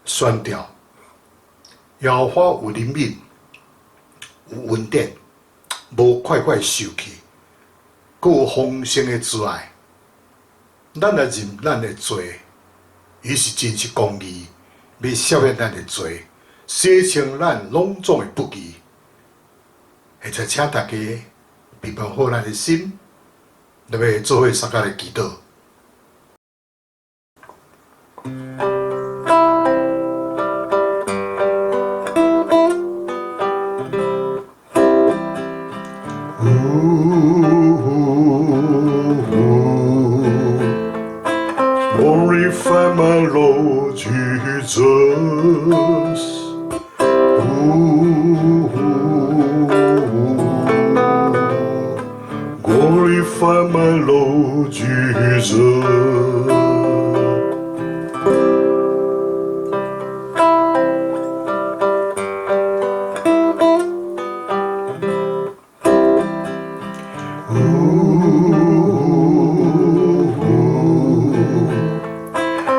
宣告，耶和华有怜悯，有恩典，无快快受气，阁有丰盛的慈爱。咱若认咱的罪，伊是真实公义，欲赦免咱的罪，洗清咱攏总的不义。现在请大家预备好咱的心，咱欲做伙相共来祈祷。 Glorify my Lord Jesus. Ooh, glorify my Lord Jesus. Ooh,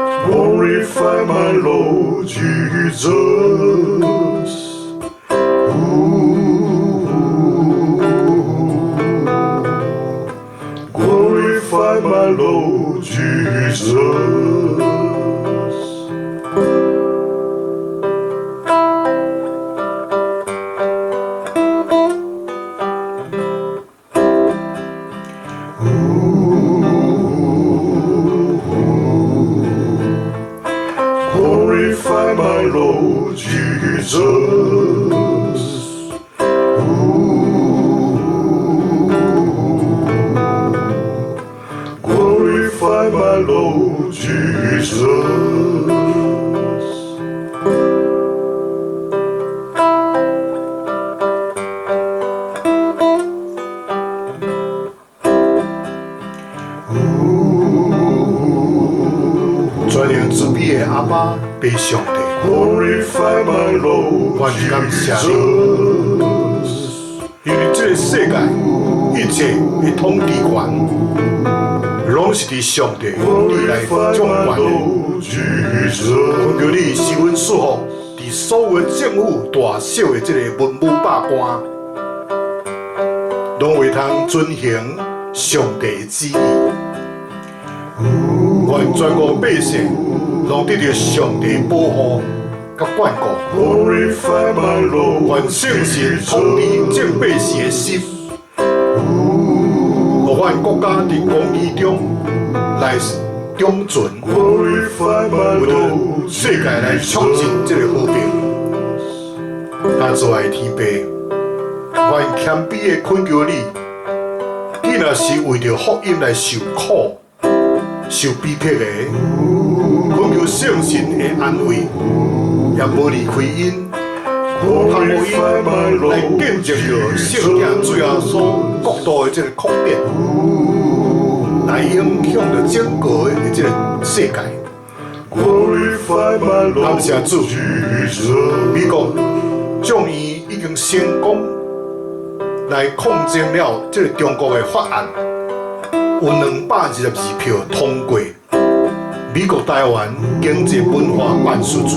glorify my Lord Jesus. Ooh, glorify my Lord Jesus. Ooh, glorify my Lord Jesus. Ooh, glorify my Lord Jesus. 全能慈悲的阿爸，父上帝， Glorify my Lord 我感谢你， Jesus. 因為這個世界一切的統治權，攏是佇上帝你來 Glorify 掌 my 權的。 Lord Jesus. 懇求你賜阮賜福，佇所有的政府大小的這个文武百官，攏會通遵行上帝的旨意。願全國百姓攏得著上帝保護佮眷顧。 Glorify my Lord 願聖神統治眾百姓的心，予阮國家佇公義中來長存， Glorify my 為著 Lord 世界來促進這个和平。咱慈愛的天父，願謙卑的懇求你，你若是為著福音來受苦、受逼迫的，懇求聖神的安慰，也無離開𪜶。通予 Glorify my 𪜶來 Lord 見證著聖子主耶穌國度的這个擴展，來影響著整個的這个世界。 Glorify my 感 Lord 謝主， Jesus. 美國眾院已經成功來抗爭了這个中國的法案，有222票通過。美國臺灣經濟文化辦事處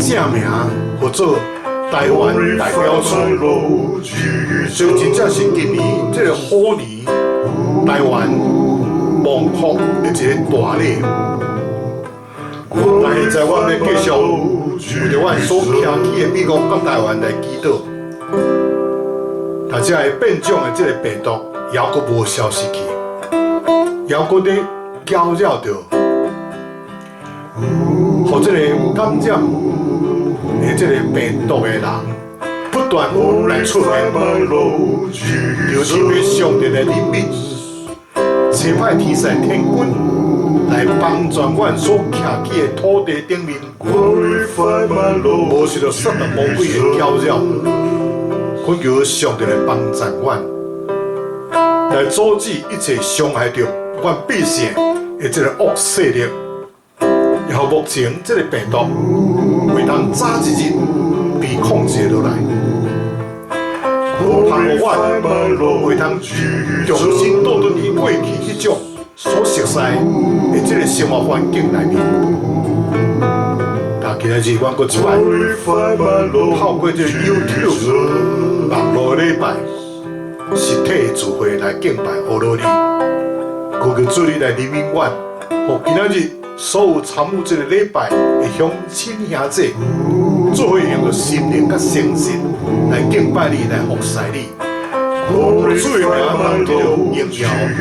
正名號做臺灣代表 Glorify 處， my Lord Jesus. 所以真正是今年這个虎年臺灣望福的一个大禮。但現在我們繼續為著阮所徛起的美國佮臺灣來祈禱。啊，這个變種的這个病毒猶閣無消失去，猶閣咧攪擾著，予這个感染的這个病毒的人不斷來出現，就是欲上帝來憐憫，差派天使天軍來幫助阮所徛起的土地頂面，無受著撒旦魔鬼的攪擾，懇求上帝來幫助阮，來阻止一切傷害著阮百姓的這个惡勢力。然後目前這个病毒會當早一日被控制落來，盼望阮會當重新倒轉去過去彼種所熟悉的這个生活環境內面。但今仔日阮閣一擺透過這个 YouTube 網路禮拜實體聚會來敬拜阿羅你，求求主你來憐憫阮，予今仔日所有參與這个禮拜的鄉親兄弟，做伙用著心靈佮誠實來敬拜你，來服侍你。主的名通得著榮耀，予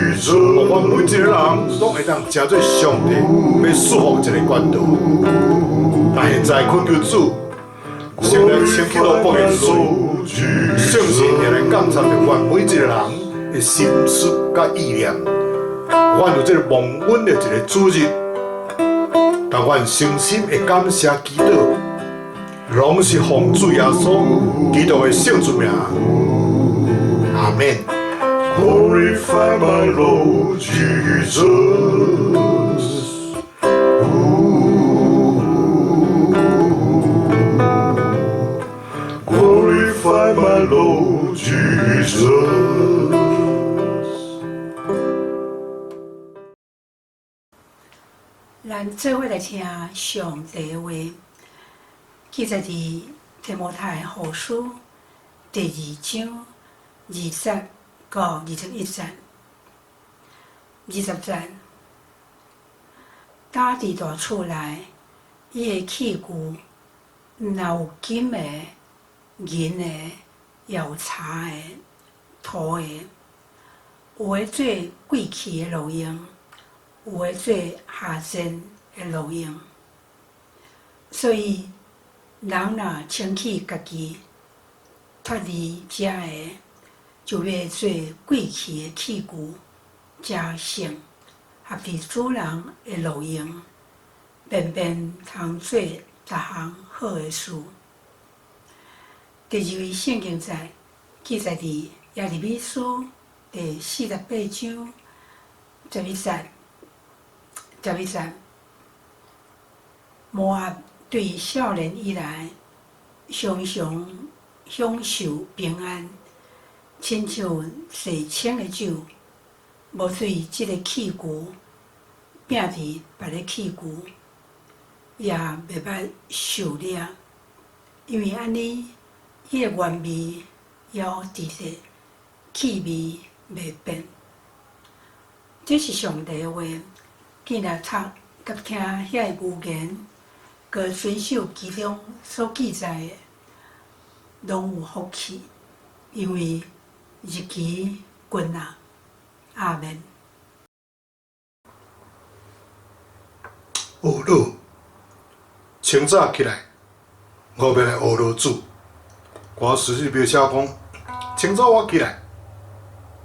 阮每一个人攏會當成做上帝欲祝福一个管道。但現在懇求主，先來清去奴僕的罪，聖神也來監察著阮每一个人的心思佮意念。阮有這个蒙恩的一个主日，但阮誠心會感謝祈禱，攏是奉主耶穌基督的聖主名。阿們。 Glorify my Lord Jesus. Glorify my Lord Jesus. 咱做伙來聽上帝的話，記載佇提摩太後書第二章20到21節。20節，打佇大厝內，伊的器具毋若有金的、銀的，也有柴的、土的，有的做貴氣的路用，有的做下賤的路用。所以，人若清去家己，脫離這个，就欲做貴氣的器具，成聖，合佇主人的路用，便便通做逐項好的事。第二位聖經節記載佇耶利米書第48章11節，11節，摩押對少年以來，常常享受平安，親像洗清的酒，無對這个器具摒佇別个器具，也袂捌受掠，因為按呢，伊的原味猶佇咧，氣味袂變。這是上帝的話，既若讀佮聽遐个預言，閣遵守其中所記載的，攏有福氣，因為日期近啊。阿們。呵咾，清早起來，我欲來呵咾主。歌詞裡面寫講，清早我起來，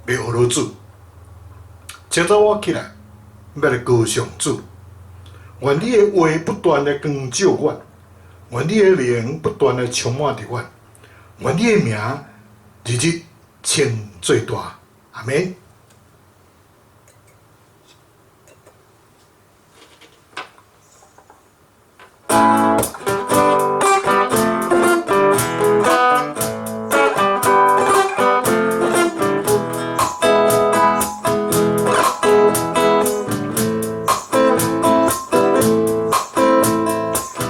欲呵咾主。清早我起來，欲來歌頌主。願你的話不斷的光照阮，願你的靈不斷的充滿著阮，願你的名日日稱做大。阿們。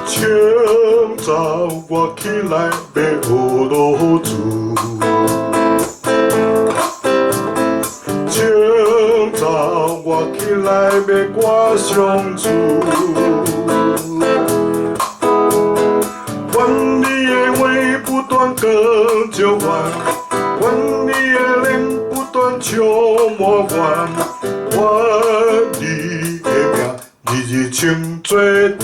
清早我起來欲呵咾主，清早我起來欲歌頌主。願你的話不斷光照阮，願你斷充滿我，願你的名日日稱做大。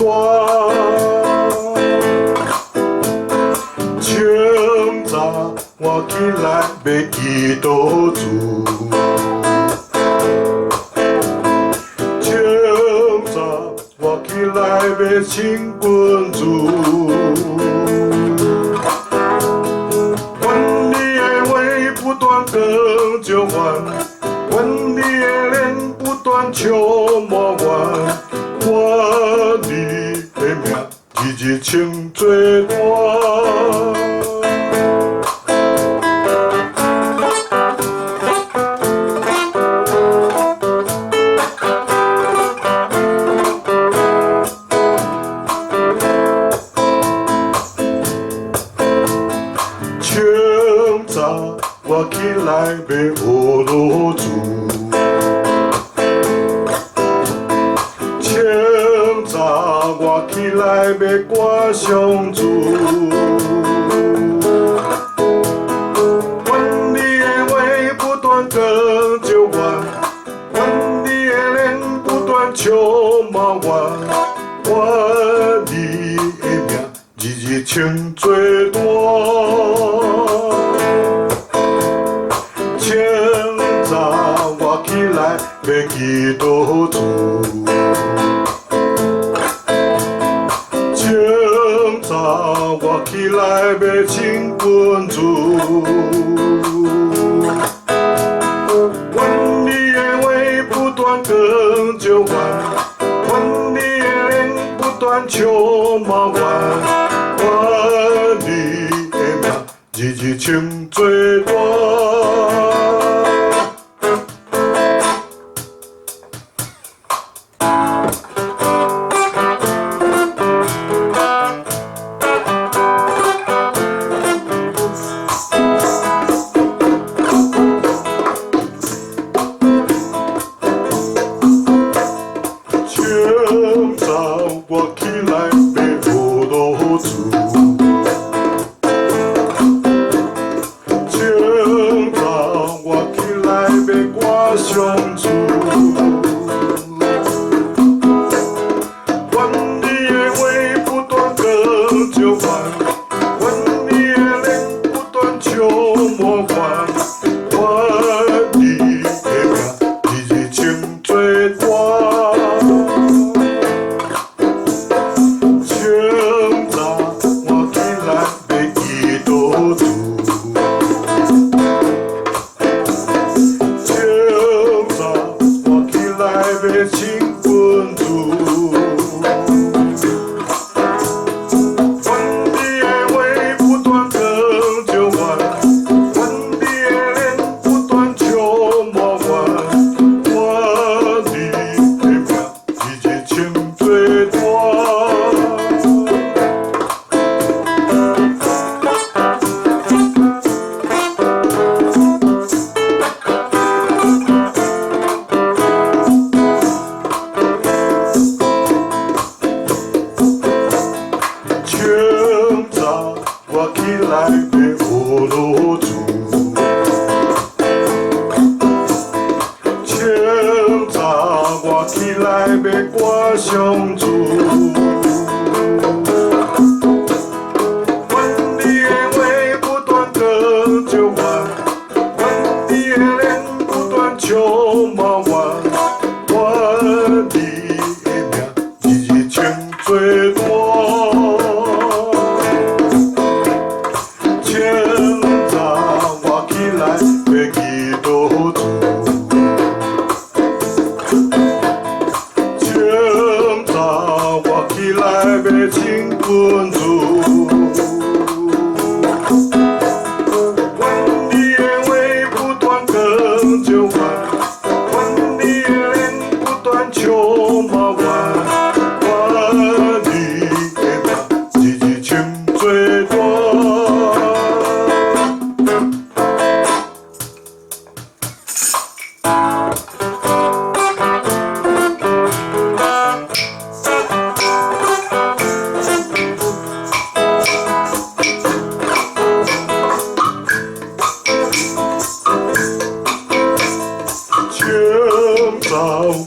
清早我起來欲祈禱主，清早我起來欲親近主。願你的話不斷光照阮，願你的靈不斷充滿阮，願你的名日日稱做大。清早我起來欲學羅主，清早我起來欲歌頌主。願你的話不斷光照阮，願你的靈不斷充滿阮，願你的名日日稱做大。清早我起來欲祈禱主，清早我起來欲親近主。願你的話不斷光照阮，願你的靈不斷充滿阮，願你的名日日稱做大。清早我起來欲學羅主，清早我起來欲歌頌主。願你的話不斷光照阮，願你的靈不斷充滿阮，願你的名日日稱做大。清早我起來欲祈禱主，清早我起來欲親近主。願你的話不斷光照阮，願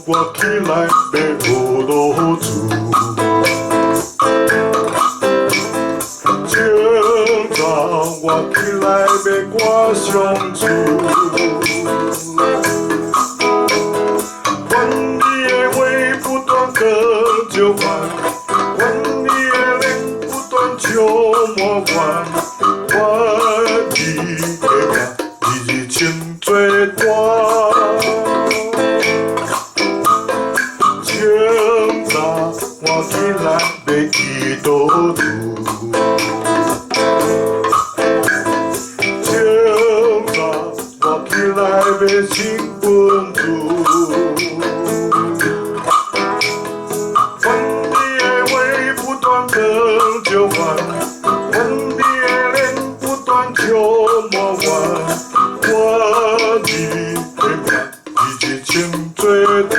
我起來欲學老主。清早我起來欲歌頌主。願你的話不斷光照阮，願你的靈不斷充滿阮，願你的名日日稱做大。清早我起來欲祈禱主，清早我起來欲親近主。願你的話不斷光照阮，願你的靈不斷充滿阮，願你的名日日稱做大。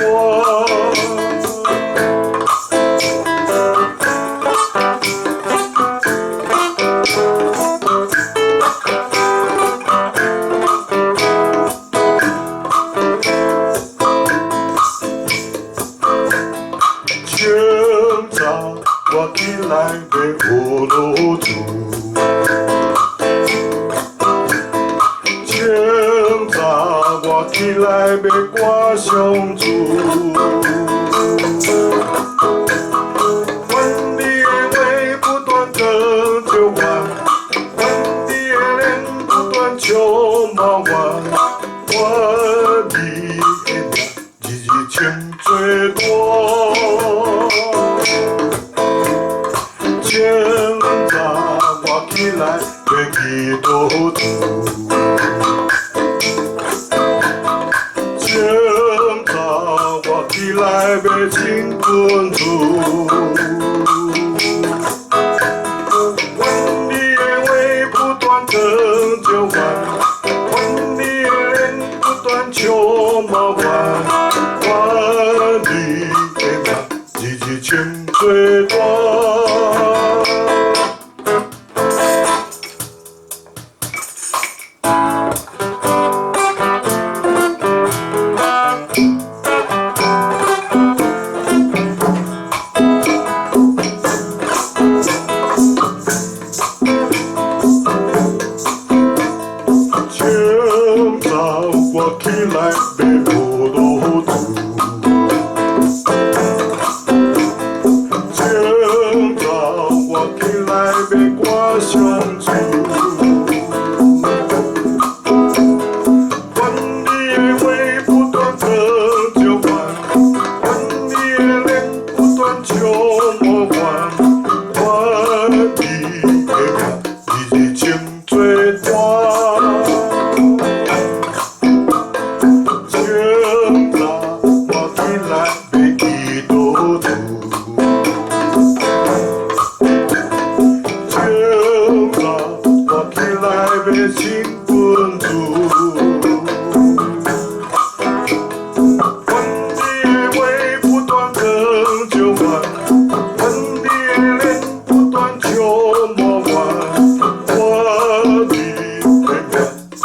清早我起來欲學老主，清早我起來欲歌頌主。願你的話不斷光照阮，願你的靈不斷充滿阮，願你的名日日稱做大。清早我起來欲祈禱主，清早我起來欲親近主。願你的話不斷光照阮，願你的靈不斷充滿阮，願你的名日日稱做大。清早我起來欲學老主，清早我起來欲歌頌主。願你的話不斷光照阮，願你的靈不斷充滿阮，願你的名日日稱做大。清早我起來欲祈禱主，清早我起來欲親近主。願你的話不斷光照阮，願你的靈不斷充滿阮，願你的名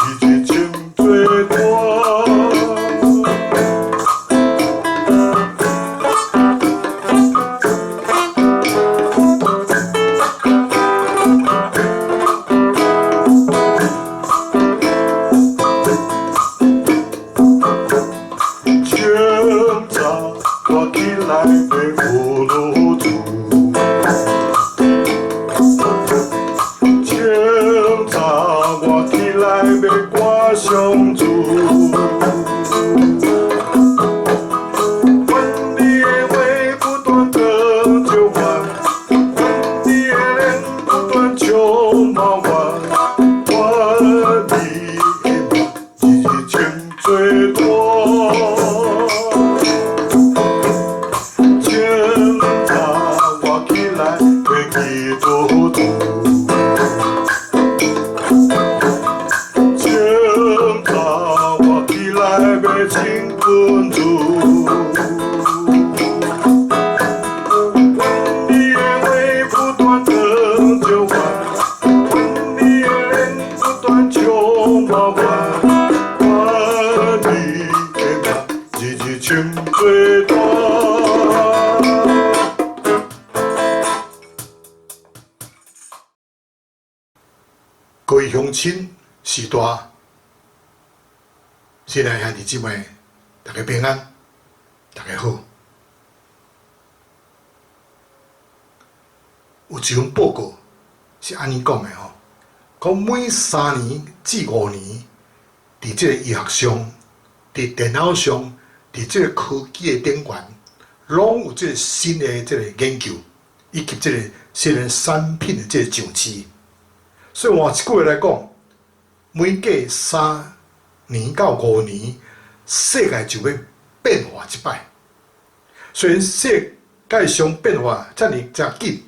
日日稱做大。清早我起來欲學老主，清早我起來欲歌頌主。願你的話不斷光照阮，願你的靈不斷充滿阮，願你的名日日稱做大。清早我起來欲祈禱主，清早我起來欲親近主。願你的話不斷光照阮，願你的靈不斷充滿阮，願你的名日日稱做時代，親愛兄弟姊妹，大家平安，大家好。有一份報告是按呢講的吼，講每3年至5年，佇這個醫學上、佇電腦上、佇這個科技的頂懸，攏有這個新的這個研究，以及這個新的產品的這個上市。所以換一句話來講，每隔3年到5年，世界就欲變化一擺。雖然世界上變化遮爾遮緊，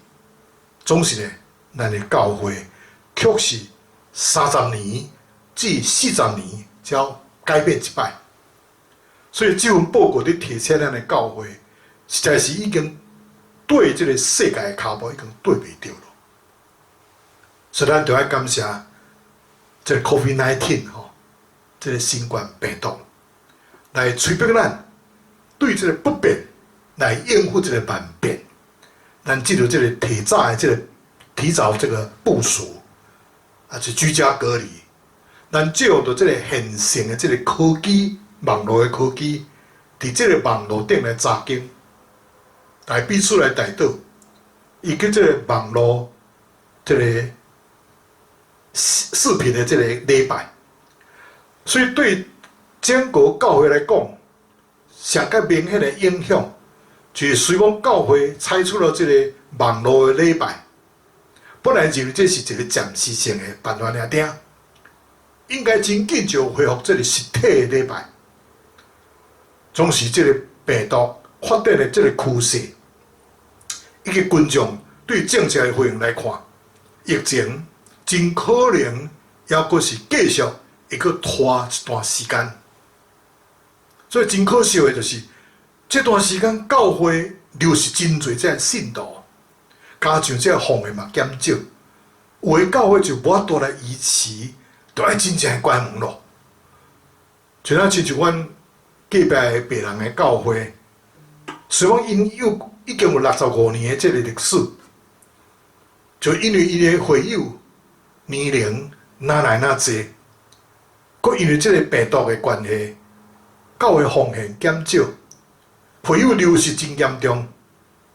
總是呢，咱的教會卻是30年至40年才改變一擺。所以這份報告佇提醒咱的教會，實在是已經對這個世界的跤步已經對袂著囉。所以咱著愛感謝這個 COVID-19 吼，這個新冠病毒來催逼咱對這個不變來應付這個萬變。咱藉著這個提早的這個提早這個部署，抑是居家隔離，咱借用著這個現成的這個科技，網路的科技，佇這個網路頂來查經，來彼此來代禱，以及這個網路這個視頻的這個禮拜，所以對整個教會來講，上較明顯的影響，就是雖講教會採取了這個網路的禮拜，本來認為這是一個暫時性的辦法爾爾，應該真緊就恢復這個實體的禮拜。總是這個病毒發展的這個趨勢，以及群眾對政策的回應來看，疫情真可能猶閣是繼續會閣拖一段時間，所以真可惜的就是，這段時間教會流失真濟這信徒，加上這奉獻嘛減少，有的教會就無法度來維持，就愛真正關門咯。就若親像阮隔壁的白人的教會，雖講𪜶有已經有65年的這個歷史，就因為𪜶的會友年齡愈來愈濟，閣因為這個病毒的關係，教會奉獻減少，會友流失真嚴重，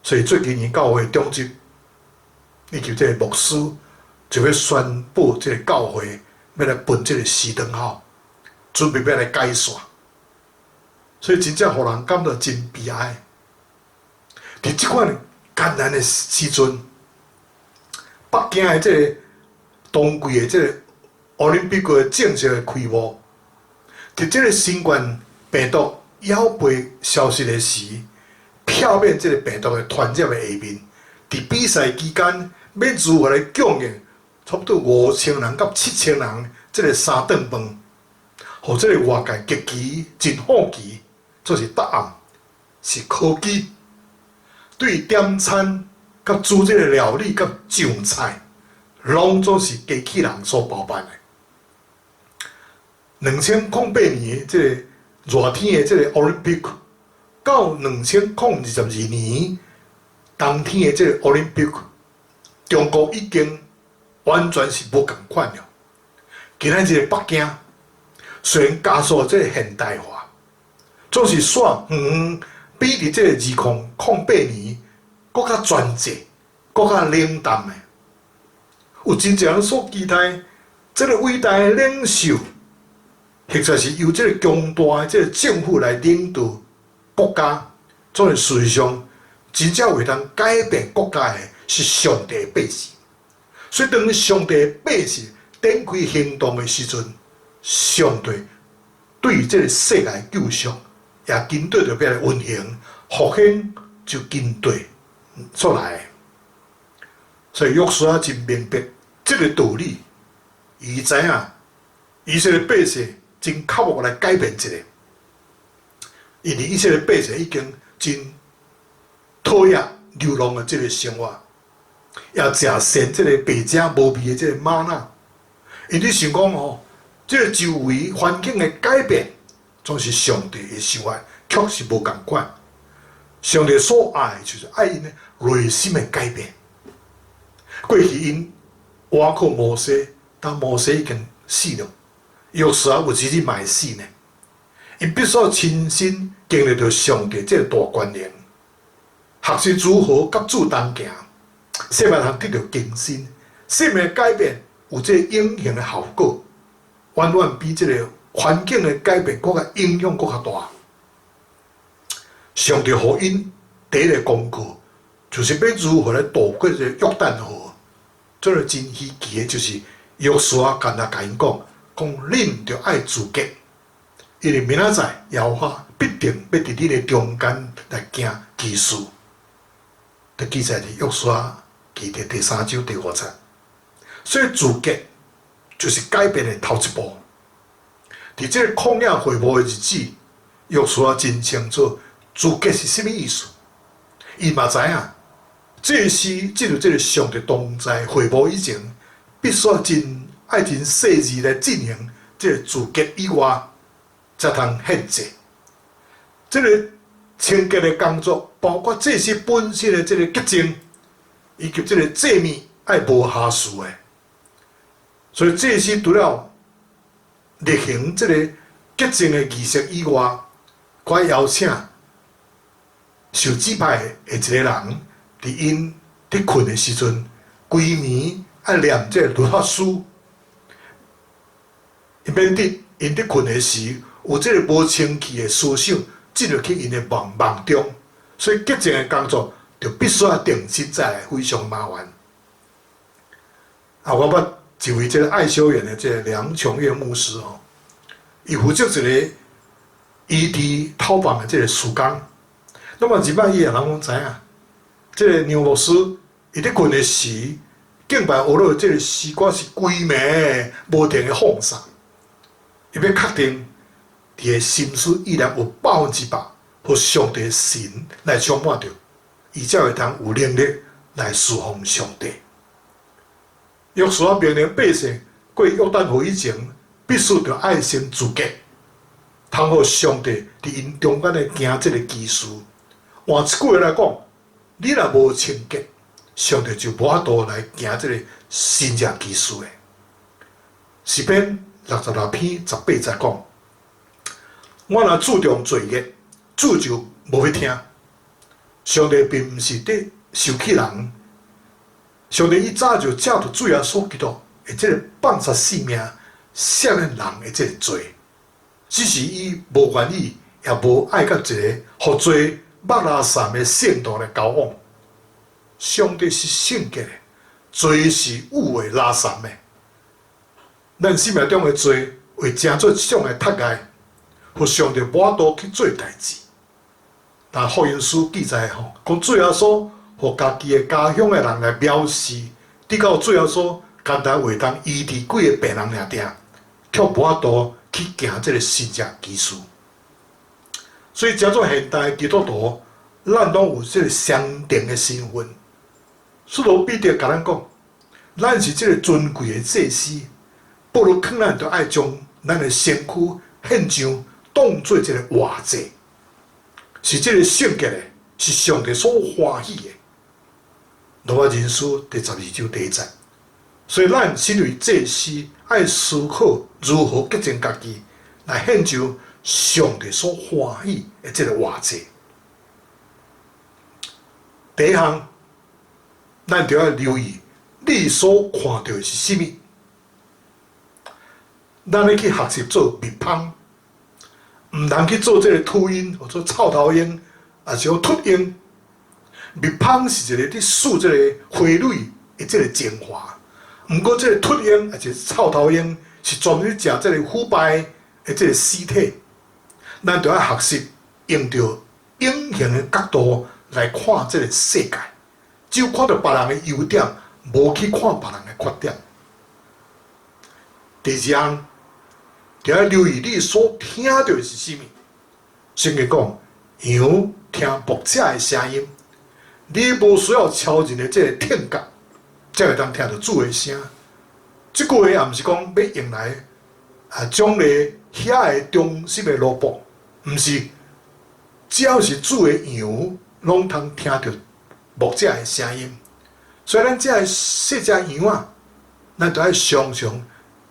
所以最近𪜶教會長執以及這個牧師就欲宣布這個教會欲來分這個時長號，準備欲來解散，所以真正予人感到真悲哀。佇這款艱難的時陣，北京的這個冬季的這個奧林匹克的正式的開幕，佇這個新冠病毒猶未消失的時，避免這個病毒的傳染的下面，佇比賽期間欲如何來供應差不多5000人到7000人這個三頓飯，予這個外界極其真好奇，就是答案是科技對點餐佮煮這個料理佮上菜，攏總是機器人所包辦的。2008年這個熱天的這個奧林匹克，到2022年冬天的這個奧林匹克，中國已經完全是無仝款了。今仔日北京雖然加速這個現代化，總是煞遠遠比佇這個2008年閣較專制、閣較冷淡的。有真濟人所期待，這個偉大的領袖，或者是由這個強大的這個政府來領導國家，總是事實上，真正會當改變國家的是上帝的百姓。所以當上帝的百姓展開行動的時陣，上帝對這個世界救贖也緊綴著欲來運行，復興就緊綴出來。所以約書亞真明白這個道理，伊知影以色列百姓真渴望來改變這個，因為以色列百姓已經真討厭流浪的這個生活，也食跣這個白食無味的這個嗎哪。𪜶咧想講吼，這個周圍環境的改變，總是上帝的想法，卻是無仝款。上帝所愛的就是愛𪜶的內心的改變。過去𪜶倚靠摩西，但摩西已經死了，約書亞有一日嘛會死呢？𪜶必須親身經歷著上帝這個大權能，學習如何佮主同行，生命通得著更新，生命改變有這個永恆的效果，遠遠比這個環境的改變閣較影響閣較大。上帝予𪜶第一个功課，就是欲如何來渡過這個約旦河。這个真稀奇的，就是約書亞干焦共𪜶講，講恁著愛自潔，因為明仔載耶和華必定欲佇恁的中間來行奇事。這記載佇約書亞記佇第三章第五節。所以自潔就是改變的頭一步。佇這个曠野會幕的日子，約書亞真清楚自潔是啥物意思。伊嘛知影，祭司進入這个上帝同在會幕以前，必須真愛真細緻來進行這个自潔以外，才通獻祭。這个清潔的工作，包括祭司本身的這个潔淨，以及這个祭物愛無瑕疵的。所以祭司除了例行這个潔淨的儀式以外，閣邀請受指派的一个人，佇𪜶佇睏的時陣，規暝愛念這个律法書，免得𪜶佇睏的時有這个無清氣的思想進入去𪜶的夢夢中，所以潔淨的工作就必須愛重新再來，非常麻煩。啊，我捌一位這个愛修園的這个梁瓊月牧師吼，伊負責一个醫治頭房的這个事工。那麼一擺伊也人攏知影，這个梁牧師伊佇睏的時，敬拜學落這个詩歌是規暝無停的放送。伊欲確定，佇个心思意念有100%，予上帝神來充滿著，伊才會通有能力來侍奉上帝。約書亞命令百姓過約旦河以前，必須著愛先自潔，通予上帝佇𪜶中間來行這个奇事。換一句話來講，你若無清潔，上帝就無法度來行這个神蹟奇事的。詩篇66篇18節講：我若注重罪孽，主就無欲聽。上帝並毋是佇受氣人，上帝伊早就藉著主耶穌基督的這个放捨性命、赦免人的這个罪，只是伊無願意，也無愛佮一个予罪抹垃圾的聖徒來交往。上帝是聖潔的，罪是污穢垃圾的。咱生命中的罪會成做一種的窒礙，予上帝無法度去做代誌。但福音書記載吼，講主耶穌予家己的家鄉的人來藐視，直到主耶穌干焦會當醫治幾个病人爾爾，卻無法度去行這个神蹟奇事。所以，成做現代基督徒，咱攏有這个雙重的身份。使徒彼得共咱講，咱是這个尊貴的祭司，保羅勸咱著愛將咱的身軀獻上，當做一个活祭，是這个聖潔的，是上帝所歡喜的。羅馬人書第12章第一節。所以，咱身為祭司，愛思考如何潔淨家己，來獻上上帝所歡喜的這个活祭。第一項，咱著愛留意你所看著的是啥物。咱欲去學習做蜜蜂，毋通去做這个禿鷹，或做臭頭鷹，抑是講禿鷹。蜜蜂是一个佇吸這个花蕊的這个精華，毋過這个禿鷹抑是臭頭鷹是專門食這个腐敗的這个屍體。咱著愛學習用著永恆的角度來看這个世界，只有看著別人的優點，無去看別人的缺點。第二項，著愛留意你所聽著的是啥物。聖經講，羊聽牧者的聲音，你無需要超人的這个聽覺，才會當聽著主的聲。這句話也毋是講欲用來獎勵遐个忠心的奴僕，毋是，只要是主的羊，攏通聽著牧者的聲音。所以咱這个細隻羊仔，咱著愛常常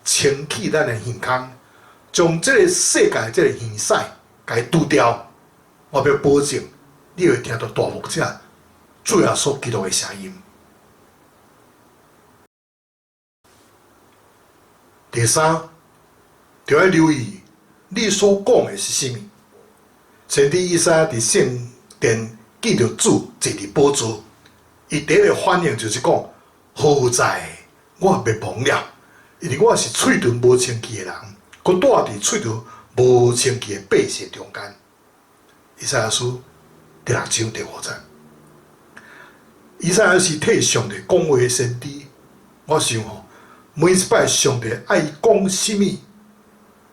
清去咱的耳空，將這个世界這个耳屎共伊除掉。我欲保證，你會聽著大牧者主耶穌基督的聲音。第三，著愛留意你所講的是啥物。先知以賽亞佇聖殿見著主坐佇寶座，伊第一个反應就是講：好哉，我滅亡了，因為我是喙唇無清氣的人，閣住佇喙唇無清氣的百姓中間。以賽亞書第六章第五節。以賽亞是替上帝講話的先知，我想吼，每一擺上帝愛伊講啥物，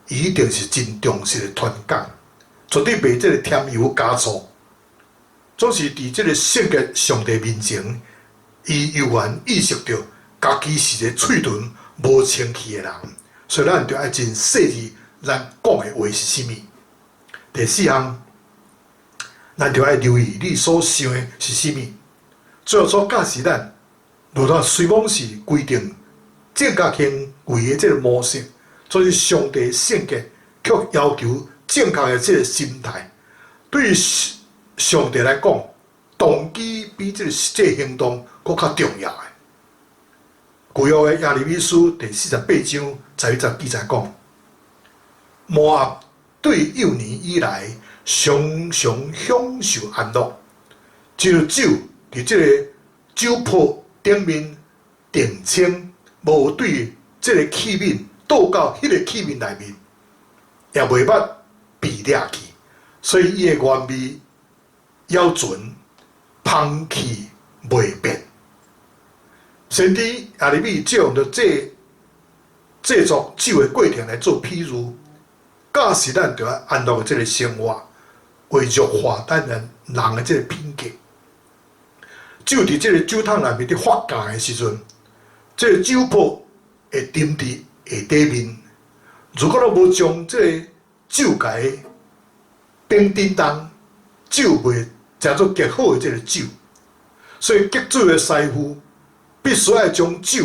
伊一定是真重視的傳講，絕對袂這个添油加醋。總是佇這个聖潔上帝面前，伊猶原意識著家己是一个喙唇無清氣的人，所以咱著愛真細膩，咱講的話是啥物。第四項，咱著愛留意你所想的是啥物。主耶穌教示咱，律法雖罔是規定正確行為的這个模式，所以上帝聖潔卻要求正確的這个心態。對於上帝來講，動機比這个實際行動閣較重要的。舊約的耶利米書第48章11節記載講，摩押對幼年以來常常享受安樂，就酒佇這个酒粕頂面澄清，無對這个器皿倒到彼个器皿內面，也袂捌被掠去，所以伊的原味猶存，芳氣袂變。先知耶利米借用著製作酒的過程來做譬喻，教示咱著愛安樂的這个生活，會弱化咱人人的這个品格。酒佇這个酒桶內面佇發酵的時陣，這个酒粕會沉佇下底面。如果咱無將這个酒共伊冰振動，酒袂成做極好的這个酒。所以結酒的師傅必須愛將酒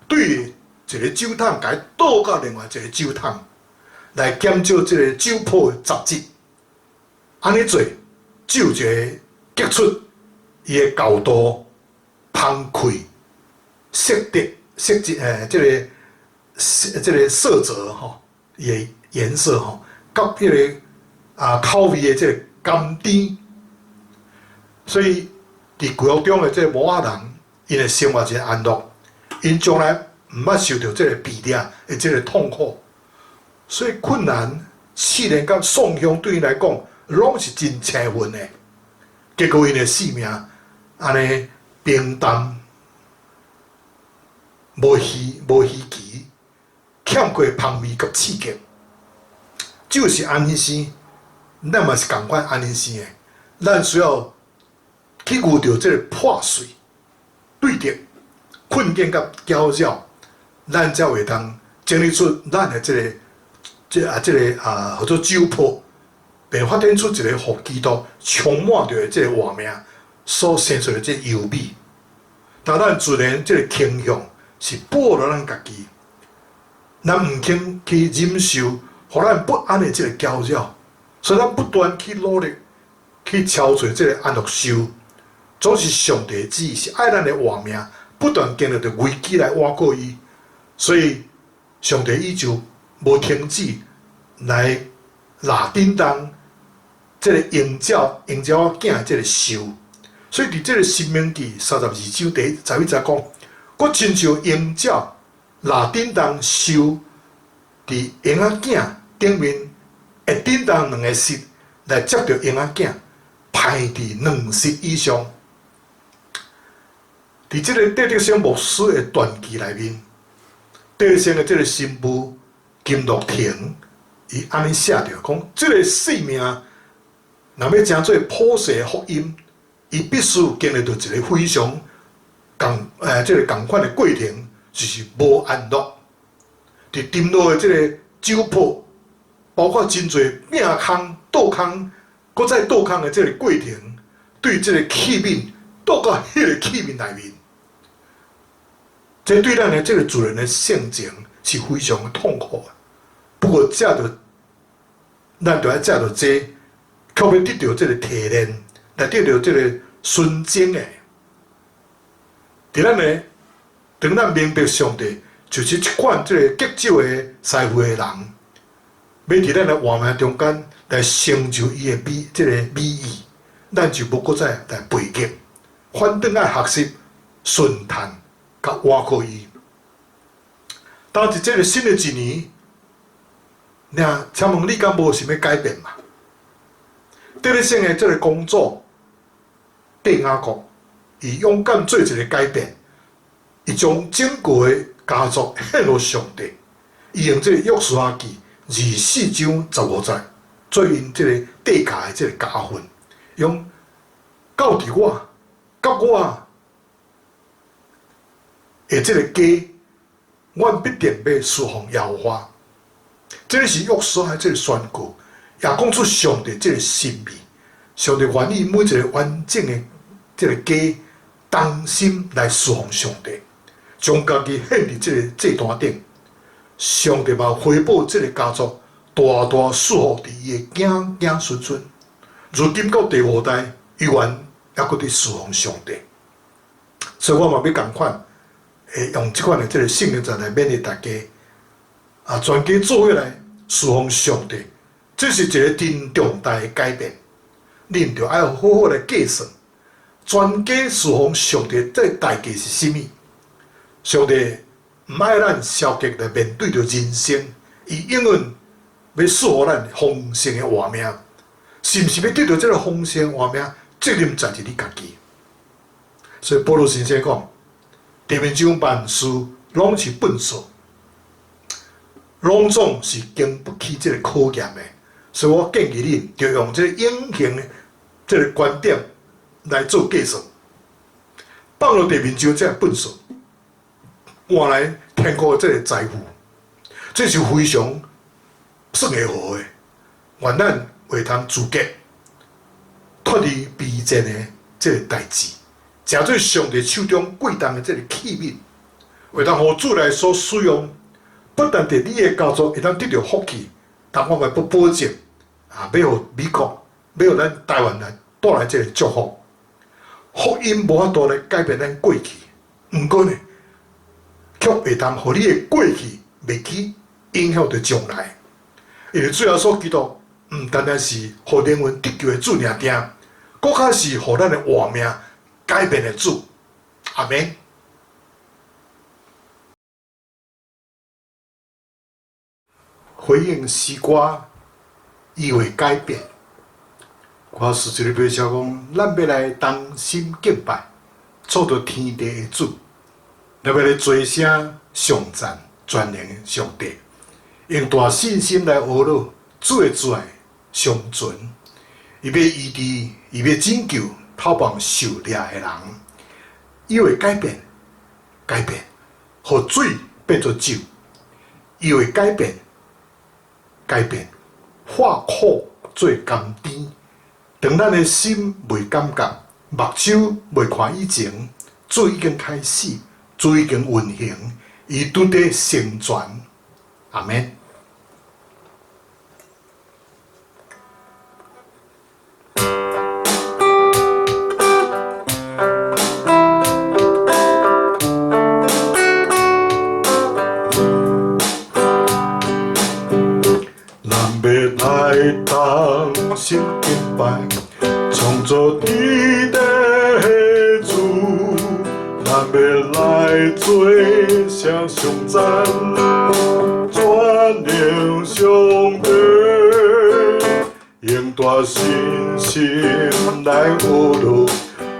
對一个酒桶共伊倒到另外一个酒桶，來減少這个酒粕的雜質。按呢做，酒就會結出伊的厚度、芳氣、色澤、色澤這个色這个色澤吼，伊的顏色吼，佮彼个口味的這个甘甜。所以，佇舊約中的這个摩押人，𪜶的生活真安樂，𪜶從來毋捌受著這个被掠的這个痛苦，所以困難、試煉佮喪鄉對𪜶來講，攏是真青雲的。結果𪜶的性命按呢平淡，無稀奇，欠過芳味佮刺激。酒是按呢生，咱嘛是仝款按呢生的。咱需要去遇著這个破碎、對立、困境佮攪擾，咱才會當整理出咱的這个、這啊、這个啊，號做酒粕，並發展出一个予基督充滿著的這个活命所生出的這个優美。但咱自然這个傾向是保護咱家己，咱毋肯去忍受予咱不安的這个攪擾，所以咱不斷去努力去超揣這个安樂壽，總是上帝的旨意是愛咱的活命不斷經歷著危機來倚靠伊，所以上帝伊就無停止來拉振動這个嬰鳥嬰鳥仔囝的這个壽，所以佇這个申命記32章第11節講，閣親像鷹鳥拉振動壽佇嬰仔囝頂面會振動兩个翼來接著嬰仔囝，攀佇兩翼以上。佇這个戴德生牧師的傳記內面，戴德生的這个新婦金樂婷，伊按呢寫著講，這个生命若欲成做普世的福音，伊必須經歷著一个非常仝這个仝款的過程，就是無安樂。佇沉落的這个酒粕，包括真濟餅空、倒空、閣再倒空的這个過程，對這个器皿倒到彼个器皿內面，這對咱的這个自然的性情是非常的痛苦。不過藉著咱就愛藉著這個，卻欲得著這个提煉，來得著這个純正的。佇咱的，當咱明白上帝就是這款這个極少的財富的人，欲佇咱的活命中間來成就伊的美，這个美意，咱就無閣再來背逆，反轉愛學習順趁佮倚靠伊。當佇這个新的一年，那請問你敢無啥物改變嘛？得力聖的這个工作，弟雅各，伊勇敢做一个改變，伊將整個的家族獻予上帝。伊用這个約書亞記24章15節做𪜶這个地價的這个家訓，用到佇我，佮我的這个家，阮必定欲事奉耶和華。這个是約書亞這个宣告，也講出上帝這个心意。上帝願意每一个完整的這个家，同心來事奉上帝，將家己獻佇這个祭壇頂。上帝嘛回報這个家族，大大賜福佇伊的子子孫孫。如今到第五代，依然猶閣佇事奉上帝。所以我嘛欲仝款，會用這款的這个聖經節來勉勵大家。啊，全家做伙來事奉上帝，這是一个真重大的改變。恁著愛好好來計算，全家事奉上帝這个代價是啥物？上帝毋愛咱消極來面對著人生，伊永遠欲賜予咱豐盛的活命。是毋是欲得著這个豐盛的活命？責任在佇你家己。所以保羅先生講，地面上萬事攏是糞掃，攏總是經不起這个考驗的。所以我建議你，就用這个永恆的這个觀點來做計算，放落地面上這个糞掃，換來天國的這个財富，這是非常算會好的。願咱會通自覺脫離卑賤的這个代誌，成做上帝手中貴重的這个器皿，會當予主來所使用。不但佇你的家族會當得著福氣，但我嘛欲保證啊，欲予美國，欲予咱台灣來帶來這个祝福。福音無法度來改變咱過去，毋過呢，卻會當予你的過去袂去影響著將來。因為主耶穌基督毋單單是予靈魂得救的主爾定，閣較是予咱的活命改變的主。阿們。回應詩歌，伊會改變。我是一个描寫講，咱欲來同心敬拜，創造天地的主，咱欲來齊聲頌讚全能的上帝，用大信心來學落主的慈愛長存。伊欲醫治，伊欲拯救透放受掠的人，伊會改變，改變，予水變做酒，伊會改變。改變，化苦做甘甜。當咱的心袂感覺，目睭袂看以前，主已經開始，主已經運行，伊拄佇成全。阿們。咱欲來同心敬拜，創造天地的主。咱欲來齊聲頌讚，全能上帝，用大信心來學落，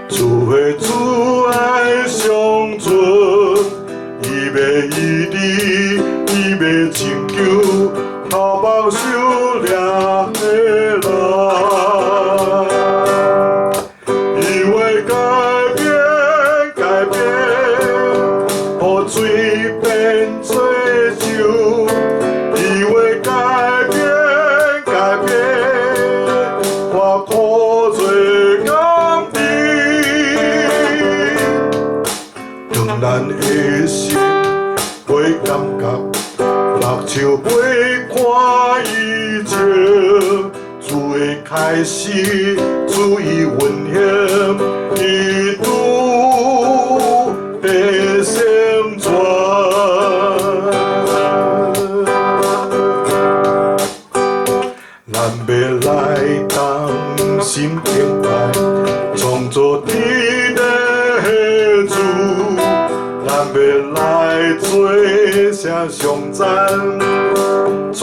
主的慈愛長存，伊欲醫治，伊欲拯救，頭目受掠的人。伊會改變，改變，予水變做酒。伊會改變，改變，化苦做甘甜。當咱的心袂感覺，開始，主伊運行，伊拄得成全。咱欲來同心敬拜，創造天地的主。咱欲來做聲頌讚，全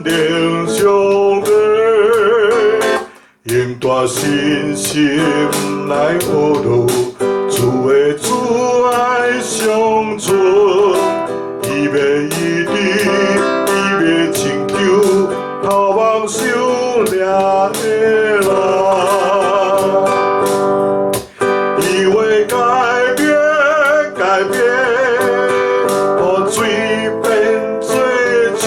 能上帝，用大信心來學路，主的慈愛常存，伊欲醫治，伊欲拯救，頭目受掠的人。伊會改變，改變，予水變做酒。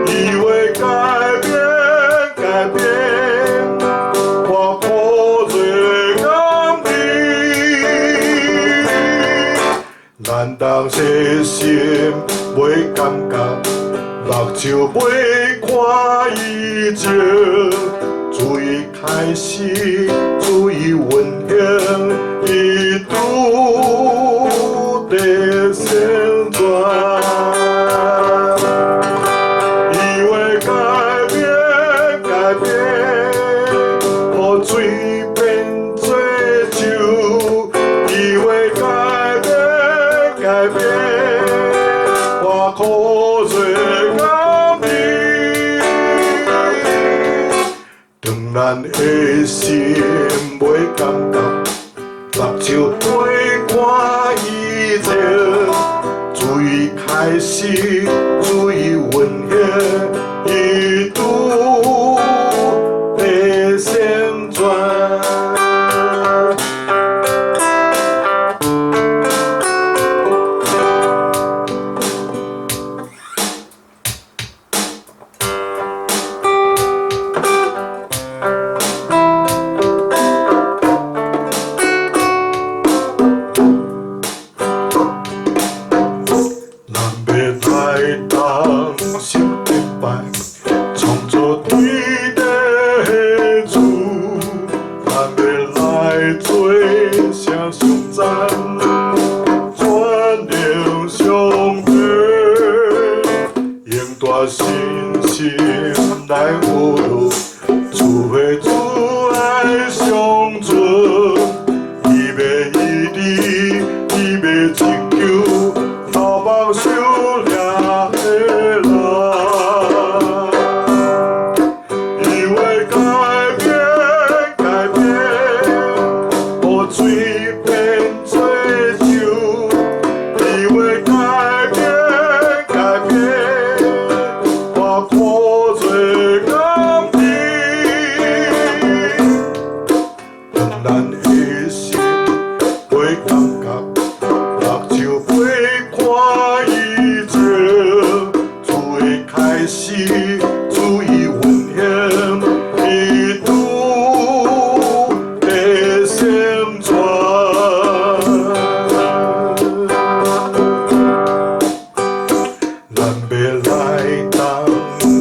伊會改變，改變，我苦做甘甜。咱當細心袂感覺，目睭袂看異象，主伊開始，主伊運行，伊拄得成全。伊會改變，改變，予水變做酒。伊會改變，改變，我苦做甘甜。當咱的心袂感覺，目睭袂看異象，主伊開始，主伊運行，伊拄得成全。咱欲來同心敬拜，創造天地的主。咱欲來做聲頌讚，全能上帝，用大信心來學路，主的慈愛常存，伊欲醫治，伊欲拯救，頭目受掠的人。伊會改變，改變，予水變做酒。伊會改變，改變，我苦做甘甜。當咱的心袂感覺，目睭袂看異象，主的開始，主伊運行，伊拄得成全。咱欲來同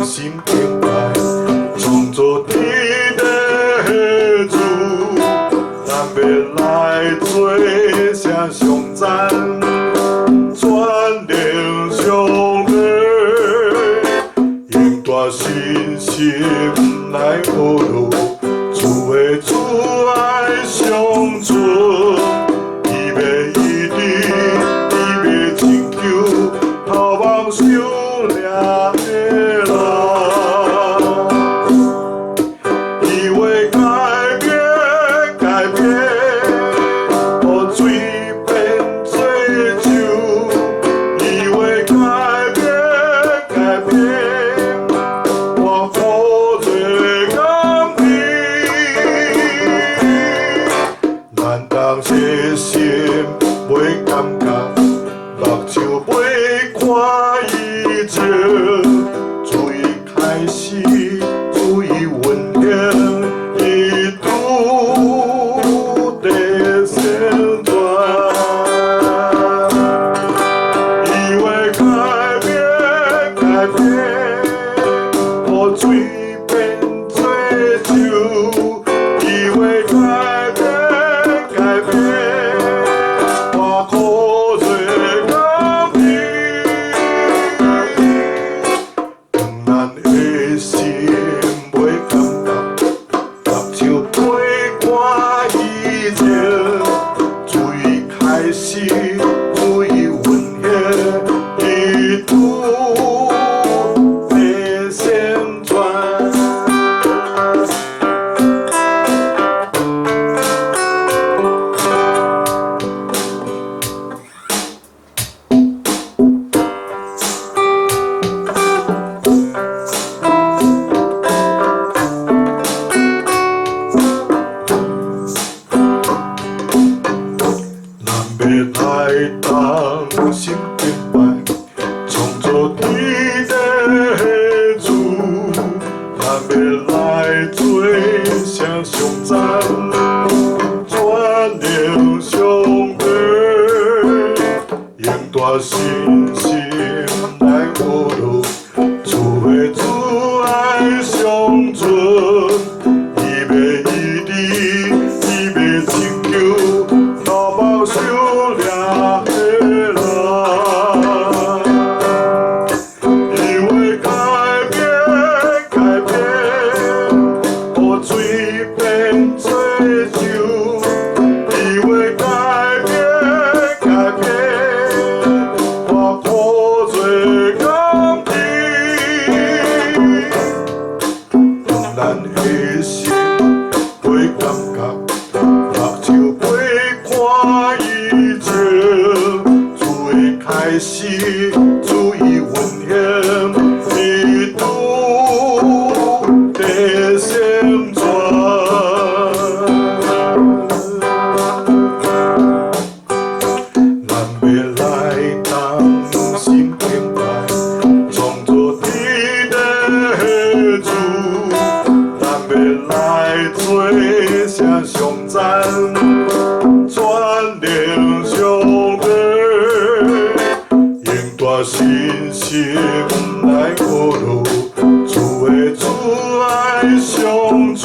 心敬拜，創造天地的主。咱欲來做聲頌讚，全能上帝，用大信心來學路，主的慈愛常存，伊欲醫治，伊欲拯救，頭目受掠的人。伊會改變，改變，予水變做酒。伊會改變，改變，我苦做甘甜。咱當細心袂感覺，目睭袂看異象，主伊開始，主伊運行，伊拄得成全。伊會改變，改變，予水變做咱的心袂感覺，目睭袂看異象，主的開始，主伊運行，伊拄得成全。咱欲來同心敬拜，創造天地的主，咱欲來做聲頌讚，全能上帝，用大信心來學路，主的慈愛常存，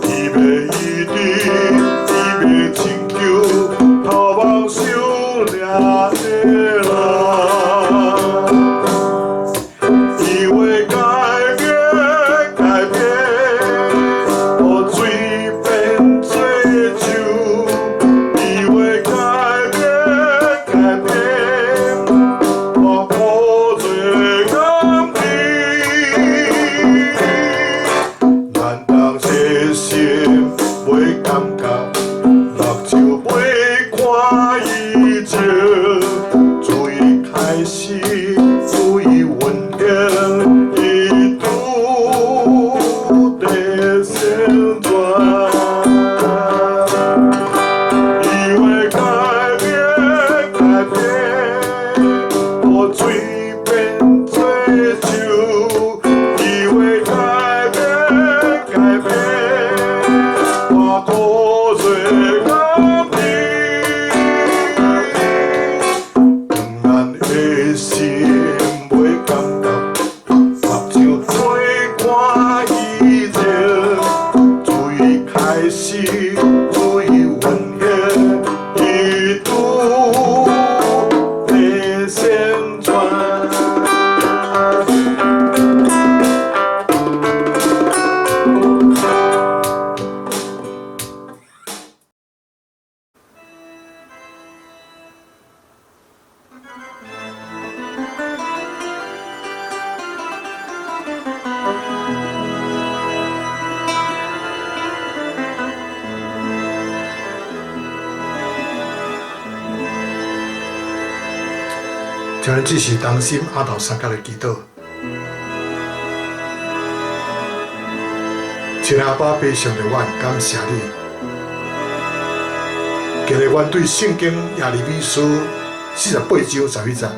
伊欲醫治，伊欲拯救，頭目受掠的人。伊會改變，改變，予水變做酒。伊會改變，改變，我苦做甘甜。咱當細心袂感覺，目睭袂看異象，主伊開始，主伊運行，伊拄得成全。伊會改變，改變，予水變做酒。伊會改變，改變，我苦做甘甜。當咱的心袂感覺，目睭袂看異象，主伊開始，主伊運行，伊拄得成全。請咱只是同心阿頭相共來祈禱。親愛阿爸父上帝，我感謝你。今日阮對聖經耶利米書48章11節，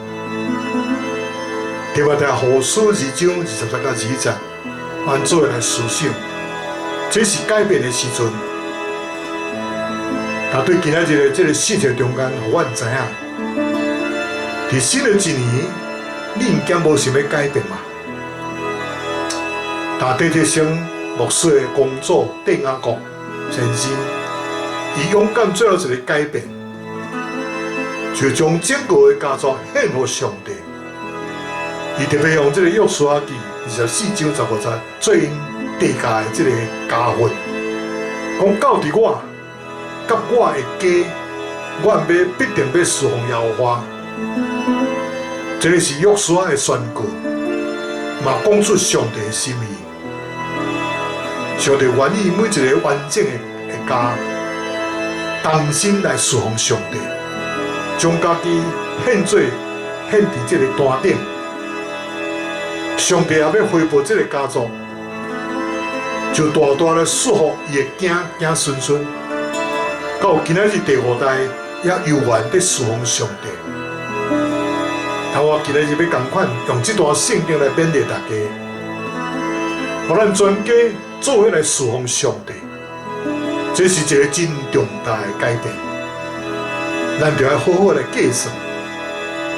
提摩太後書2章23到21節，阮做伙來思想，這是改變的時陣。但對今仔日的這個信息中間，予阮知影，佇新的一年，你毋驚無想欲改變嘛？但戴鐵生牧師的工作鄧阿國先生，伊勇敢做了一個改變，就將整個的家族獻予上帝。伊特別用這個約書亞記24章15節做𪜶地價的這個家訓，講到佇我佮我的家，阮欲必定欲事奉耶和華。這個是約書亞的宣告，嘛講出上帝的心意。上帝願意每一個完整的家，同心來事奉上帝，將家己獻做獻佇這個壇頂。上帝也欲恢復這個家族，就大大來祝福伊的囝囝孫孫，到今仔日第五代也猶原佇事奉上帝。但我今仔日欲仝款用這段聖經來勉勵大家，予咱全家做伙來事奉上帝，這是一個真重大的改變。咱著愛好好來計算，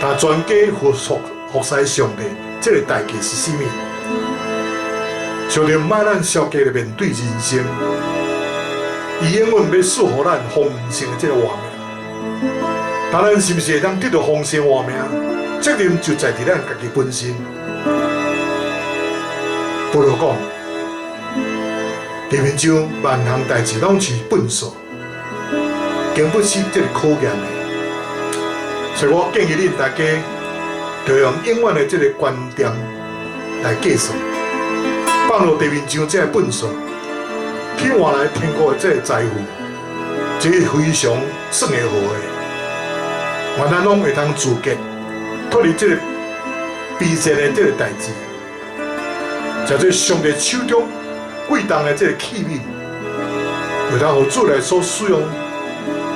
但全家服侍上帝，這個代價是啥物？上帝毋愛咱消極的面對人生，伊永遠欲賜予咱豐盛的這個活命。但咱是毋是會當得著豐盛活命？責任就在佇咱家己本身。保羅講，利未章萬項代誌攏是糞掃，經不起這個考驗的。所以我建議恁大家，就用永遠的這個觀點來計算，百放落地面上這个糞埽，去換來天國的這个財富，這是非常算會好的。願咱攏會當自潔，脫離這个卑賤的這个代誌，成做上帝手中貴重的這个器皿，會當予主來所使用。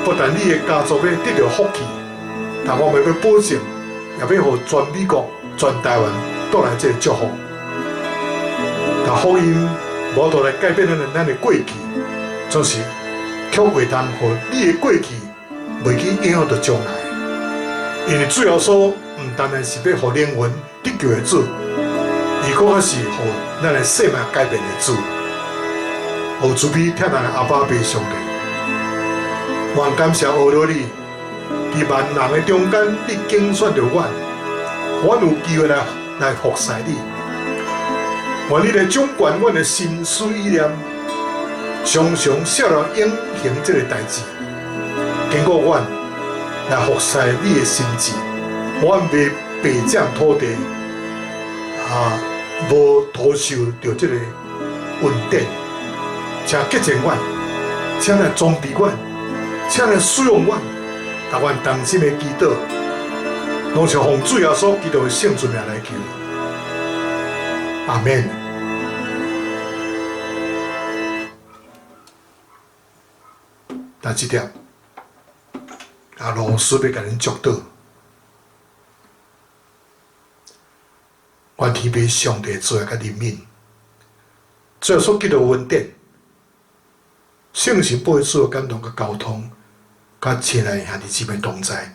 不但你的家族欲得著福氣，但我嘛欲保證，也欲予全美國、全台灣帶來這个祝福。但福音無法度來改變咱的過去，總是卻會當予你的過去袂去影響著將來。因為主耶穌毋單單是欲予靈魂得救的主，伊閣較是予咱的生命改變的主。予慈悲疼咱的阿爸父上帝，願感謝阿羅你，佇萬人的中間，你揀選著阮，予阮有機會來服侍你。願你來掌管阮的心思意念，常常寫了永恆這個代誌，堅固阮來服侍你的心志，阮袂白佔土地，啊，無徒受著這個恩典，請潔淨阮，請來裝備阮，請來使用阮，共阮同心的祈禱，攏是奉主耶穌基督的聖尊名來求，阿們。但這點，啊，老師欲共恁祝禱，願天父上帝慈愛佮憐憫，主耶穌基督恩典，聖神保惠師的感動佮交通，佮親愛兄弟姊妹同在，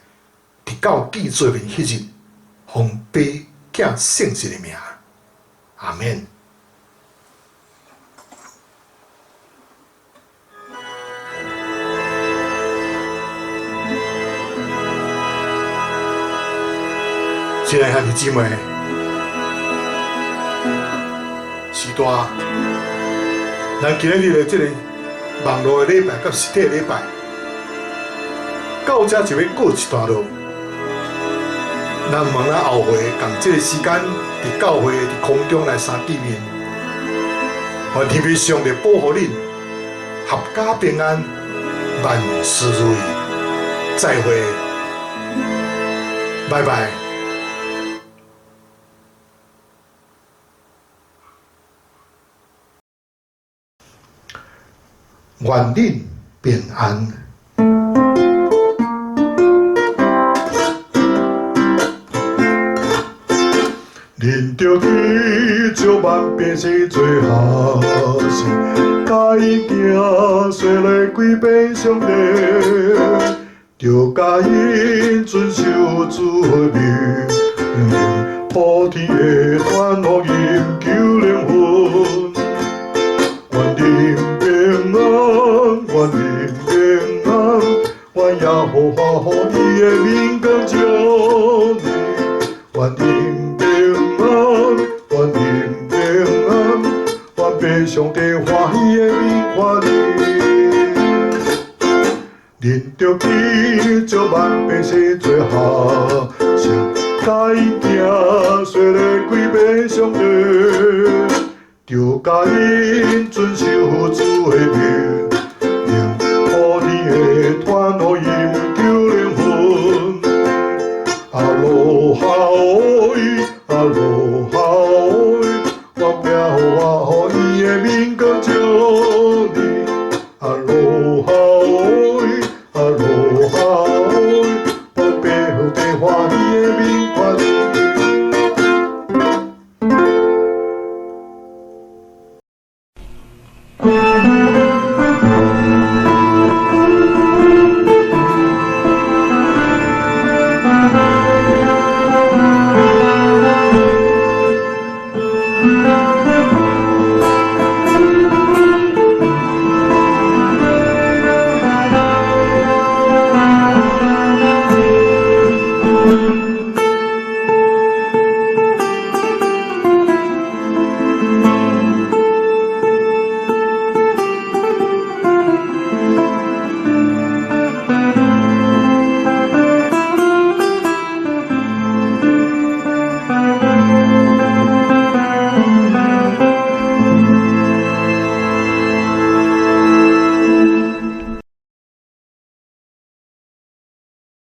直到見主面彼日，奉父子聖神的名，阿們。親愛兄弟姊妹，時代，咱今日的這個網路的禮拜佮實體的禮拜，到這就欲告一段落。咱毋通後悔，仝這個時間佇教會佇空中來相見面。願天父上帝保護恁，闔家平安，萬事如意。再會，拜拜。願恁平安。恁著去招萬百姓做學生，教𪜶行洗禮歸俾上帝，著教𪜶遵守主的命令，普天的傳福音救靈魂。願恁平安，願恁平安，願耶和華予伊的面光照你，願恁平安，願恁平安，願父上帝歡喜的面看你。恁著去招萬百姓做學生，教𪜶行洗禮歸俾上帝，著教𪜶遵守主的命令，普天的傳福音救靈魂。阿羅哈喂，阿羅哈喂，願耶和華予伊的面光照你。阿羅哈喂，阿羅哈喂，願父上帝歡喜的面看你。